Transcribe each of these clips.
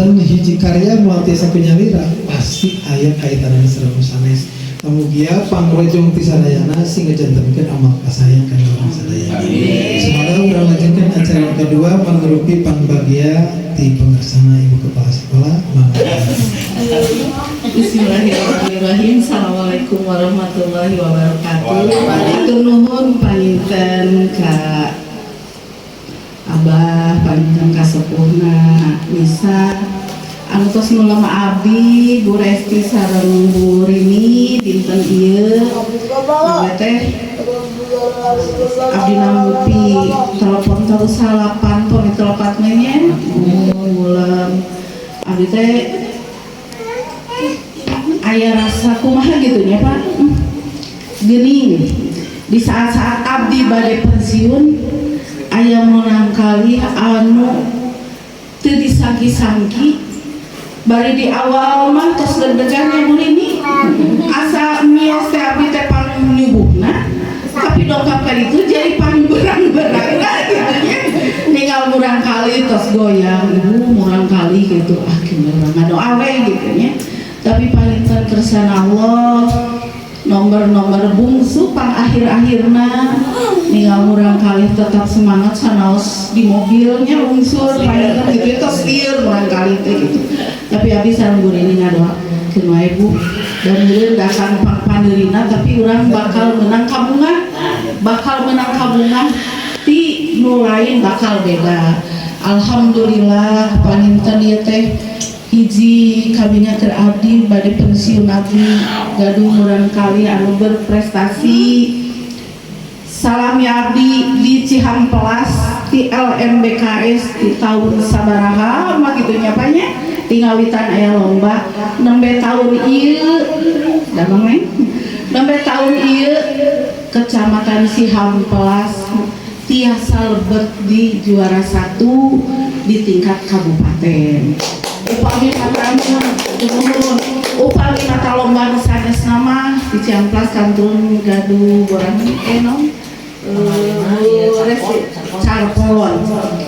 Panginten hiji karya moal tiasa ku nyalira, pasti aya kaitanana sareng nu sanes. Mugia pangrojong ti sadayana sing ngajantenkeun amal kasayang kana urang sadaya. Semoga urang lanjutkan acara yang kedua mangrupi pangbagia ti pangersana Ibu Kepala Sekolah. Mangga. Bismillahirrahmanirrahim. Assalamualaikum warahmatullahi wabarakatuh. Hatur nuhun panginten ka Abah, panginten ka sepuhna Nisa anu tos nulama abdi, Bu Resti sareng Bu Rini dinten ieu. Nawe teh abdi nampi telepon terus salapan pami telepat nya ngulem abdi teh aya rasa kumaha gitu nya, Pak. Gening di saat-saat abdi bade pensiun aya murangkalih anu teu disangki-sangki. Bari di awal mah tos deg-degan ya, Bu Rini, asa mios teh abdi teh pangnyubuhna, tapi dongkap ka ditu jadi pangberang-berang gitu nya. Ninggal murangkalih tos goyang, ibu murangkalih gitu, ah gimana ngadoa we gitu nya. Tapi paling kersana Allah nomor-nomor bungsu pang akhir-akhirna ninggal murangkalih tetap semangat sanaos di mobilnya unsur paling gitu ya, tos lieur murangkalih teh gitu. Tapi abdi sareng Bu Rini ngadoakeun wae, Bu, dan meureun akan pang pandeurina, tapi urang bakal menang kabungan, bakal menang kabungan ti nu lain, bakal beda. Alhamdulillah panginten ieu teh hiji kabinya keur abdi bade pensiun, abdi gaduh murangkalih anu berprestasi. Salami abdi di Cihampelas di LMBKS di tahun sabaraha mah gitu nya, Pak, nya. Tingawitan aya lomba nembe tahun ieu damang neng nembe tahun ieu Kecamatan Cihampelas tiasa lebet di juara satu di tingkat kabupaten. Upami mata nuhun, upami mata lomba nu sanes nama di Cihampelas kantun gaduh borang naon. Eh, Carpon,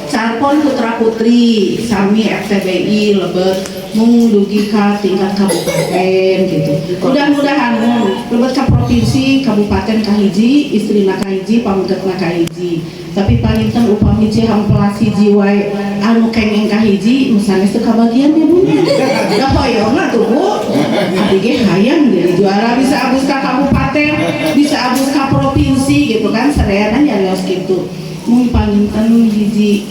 Carpon putra putri sami FTBI lebet mung dugi ka tingkat kabupaten gitu. Mudah-mudahan mung lebet ka provinsi, kabupaten kahiji, istrina kahiji, pamegetna kahiji. Tapi palinten upami Cihampelas hiji wae anu kengeng kahiji, nu sanes teu kabagian ya, Bu, nya. Da hoyong atuh, Bu, abdi ge hayang jadi juara, bisa abus ka kabupaten, bisa abus ka provinsi gitu kan. Sadayana nyarios gitu. Mung panginten hiji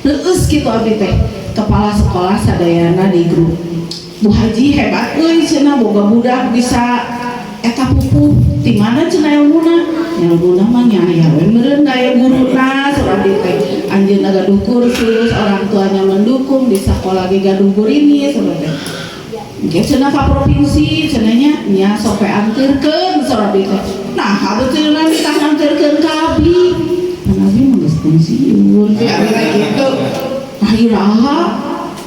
reueus gitu abdi teh kepala sekolah sadayana di grup, "Bu Haji hebat euy," cenah, "boga budak bisa eta pupuh, di mana cenah ilmuna?" Ilmuna mah nya aya we meureun aya guruna. Saur abdi teh, anjeunna gaduh kursus, orang tuanya mendukung, di sekolah ge gaduh gurini saur teh. Engke cenah ka provinsi cenah nya, nya sok we anterkeun saur abdi teh. Nah, abdi cenah minta nganterkeun ka abdi kan abdi mah geus pensiun teh, abdi teh gitu. Nah, iraha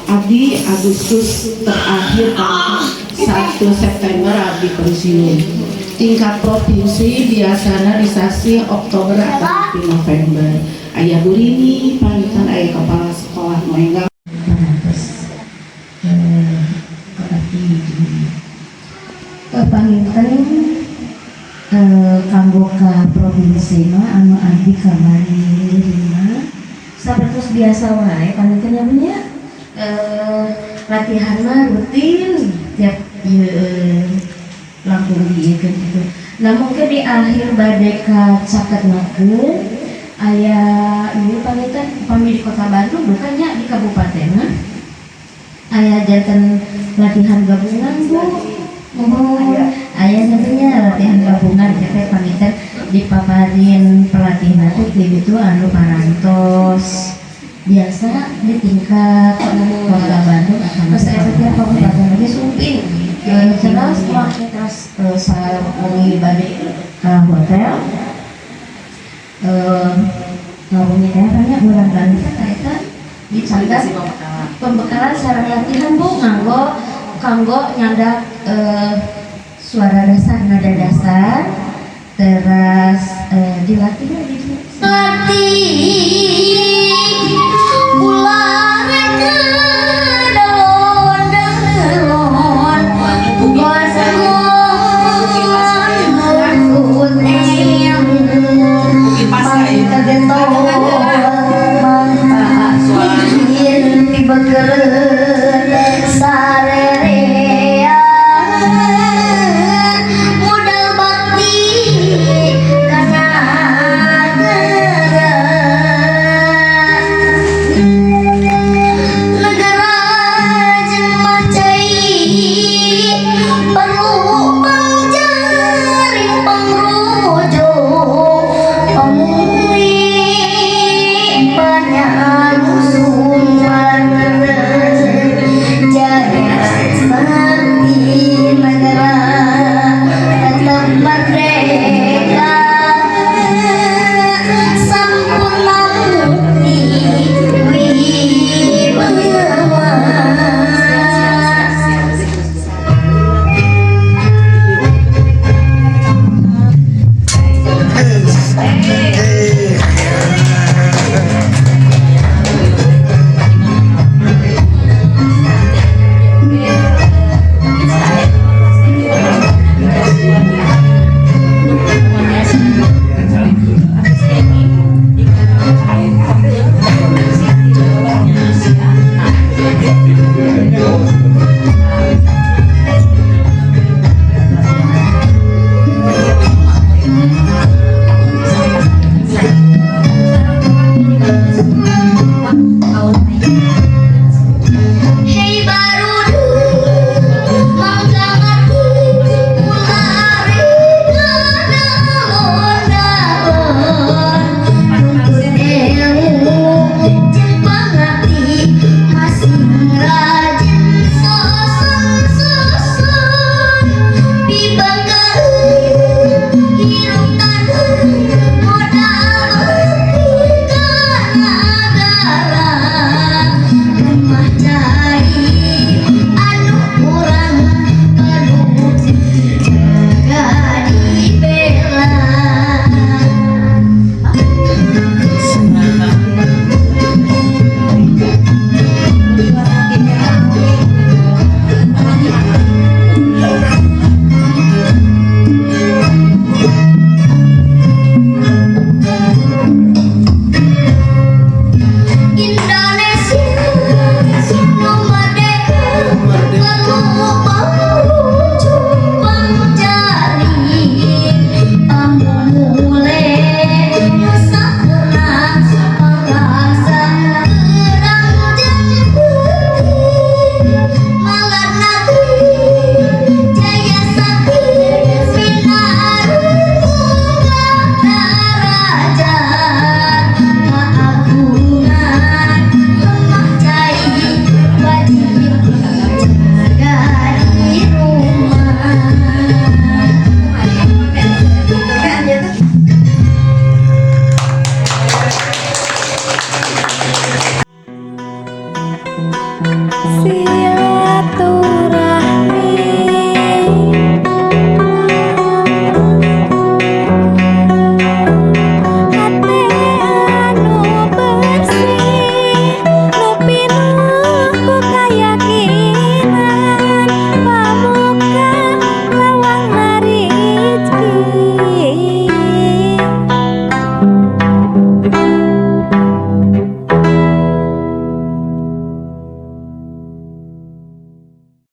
abdi Agustus terakhir 1 September abdi pensiun. Tingkat provinsi biasanya di sasi Oktober atau di November. Aya Bu Rini pangitan, aya kepala sekolah nu enggal. Terus berarti panginten kanggo ka provinsi mah anu abdi kamari lima sapertos biasa wae panginten nya nya latihan mah rutin tiap ieu langkung diieukeun gitu. Nah, mungkin di akhir bade ka caketnakeun aya ieu panginten upami di Kota Bandung bukannya di kabupaten mah aya janten latihan gabungan, Bu. Muhun aya jantennya latihan gabungan teh panginten dipaparin pelatih teh ti itu anu parantos biasa di tingkat Kota Bandung atau Terus saya tiap kabupaten lagi sumping. Terus waktu terus saya wengi balik ke hotel ngomongin teh banyak murangkalih teh eta dicatat Pembekalan sareng latihan, Bu, nganggo kanggo nyandak suara dasar, nada dasar, terus dilatih gitu. Latih.